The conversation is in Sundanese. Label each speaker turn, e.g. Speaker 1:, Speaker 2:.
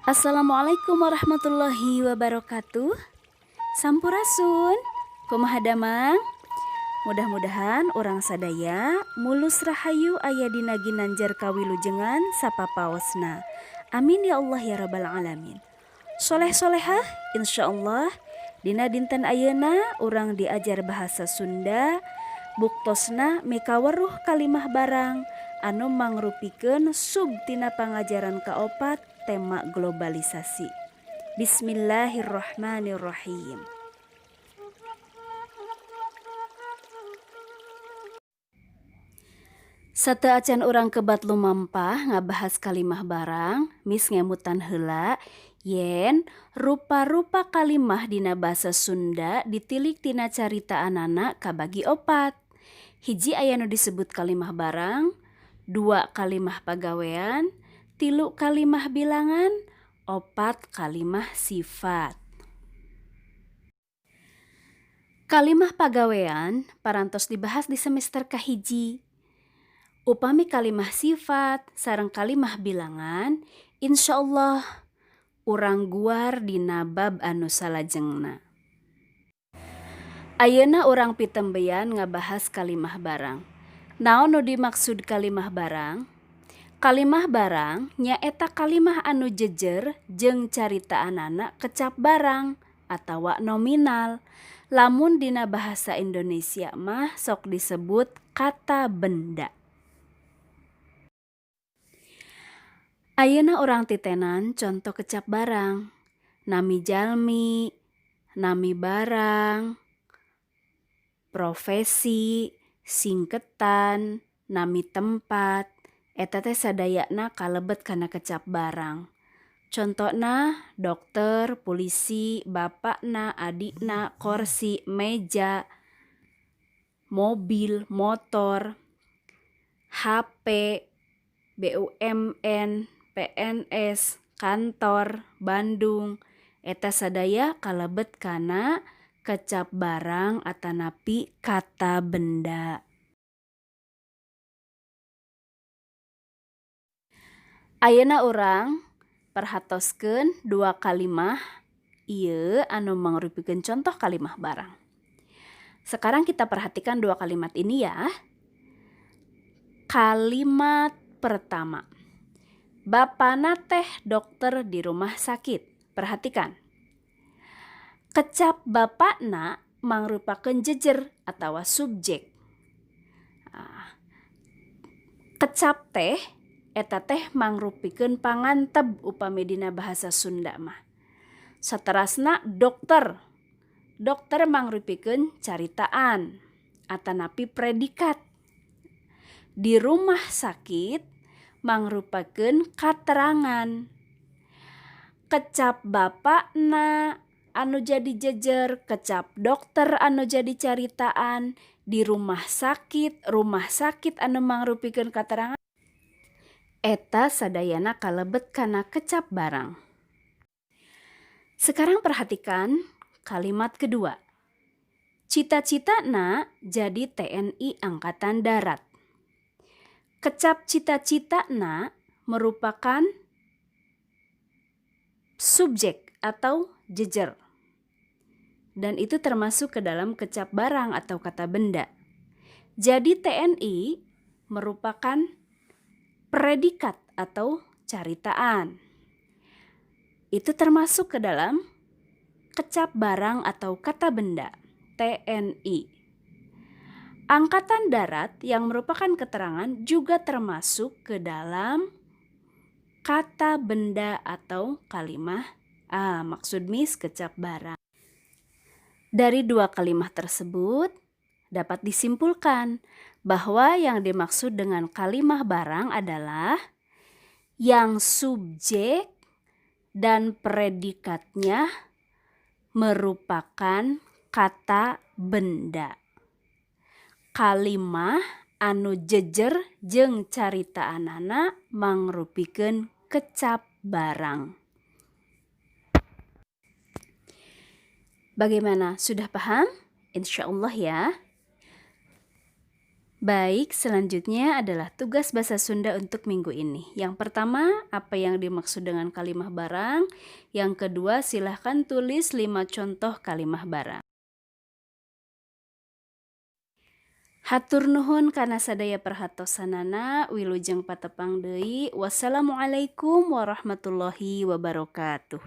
Speaker 1: Assalamualaikum warahmatullahi wabarakatuh. Sampurasun. Kumaha damang? Mudah-mudahan urang sadaya mulus rahayu aya dina ginanjar kawilujengan sapapaosna. Amin ya Allah ya rabbal alamin. Soleh solehah insyaallah dina dinten ayeuna urang diajar bahasa Sunda buktosna mikaweruh kalimah barang anu mangrupikeun sub tina pangajaran kaopat tema globalisasi. Bismillahirrahmanirrahim. Sateuacan urang kebat lumampah ngabahas kalimah barang, Miss ngemutan heula yen rupa-rupa kalimah dina basa Sunda ditilik tina caritaanana kabagi opat. Hiji aya nu disebut kalimah barang, dua kalimah pagawean, tilu kalimah bilangan, opat kalimah sifat. Kalimah pagawean parantos dibahas di semester kahiji. Upami kalimah sifat sareng kalimah bilangan insyaallah urang guar dina bab anu salajengna. Ayeuna urang pitembeyan ngabahas kalimah barang. Naon nu dimaksud kalimah barang? Kalimah barang nyaeta kalimah anu jejer jeung caritaanana kecap barang atawa nominal. Lamun dina bahasa Indonesia mah sok disebut kata benda. Ayeuna urang titenan conto kecap barang. Nami jalmi, nami barang, profesi, singketan, nami tempat, eta teh sadayana kalebet kana kecap barang. Contona dokter, polisi, bapakna, adikna, korsi, meja, mobil, motor, HP, BUMN, PNS, kantor, Bandung, eta sadaya kalebet kana kecap barang atanapi kata benda. Ayeuna urang perhatoskeun dua kalimah ieu anu mangrupikeun contoh kalimah barang. Sekarang kita perhatikan dua kalimat ini ya. Kalimat pertama. Bapana teh dokter di rumah sakit. Perhatikan. Kecap bapakna mangrupakeun jejer atawa subjek. Nah, kecap teh eta teh mangrupikeun panganteb upami dina bahasa Sunda mah. Saterasna dokter. Dokter mangrupikeun caritaan atanapi predikat. Di rumah sakit mangrupakeun katerangan. Kecap bapakna anu jadi jejer, kecap dokter anu jadi caritaan, di rumah sakit anu mangrupikeun katerangan. Eta sadayana kalebet kana kecap barang. Sekarang perhatikan kalimat kedua. Cita-citana jadi TNI Angkatan Darat. Kecap cita-citana merupakan subjek atau jejer. Dan itu termasuk ke dalam kecap barang atau kata benda. Jadi TNI merupakan predikat atau caritaan. Itu termasuk ke dalam kecap barang atau kata benda, TNI. Angkatan Darat yang merupakan keterangan juga termasuk ke dalam kata benda atau kalimah maksud Miss kecap barang. Dari dua kalimah tersebut dapat disimpulkan bahwa yang dimaksud dengan kalimah barang adalah yang subjek dan predikatnya merupakan kata benda. Kalimah anu jejer jeung caritaanana mangrupikeun kecap barang. Bagaimana? Sudah paham? Insyaallah ya. Baik, selanjutnya adalah tugas bahasa Sunda untuk minggu ini. Yang pertama, apa yang dimaksud dengan kalimah barang? Yang kedua, silahkan tulis 5 contoh kalimah barang. Hatur nuhun kana sadaya perhatosanana, wilujeng patepang deui. Wassalamualaikum warahmatullahi wabarakatuh.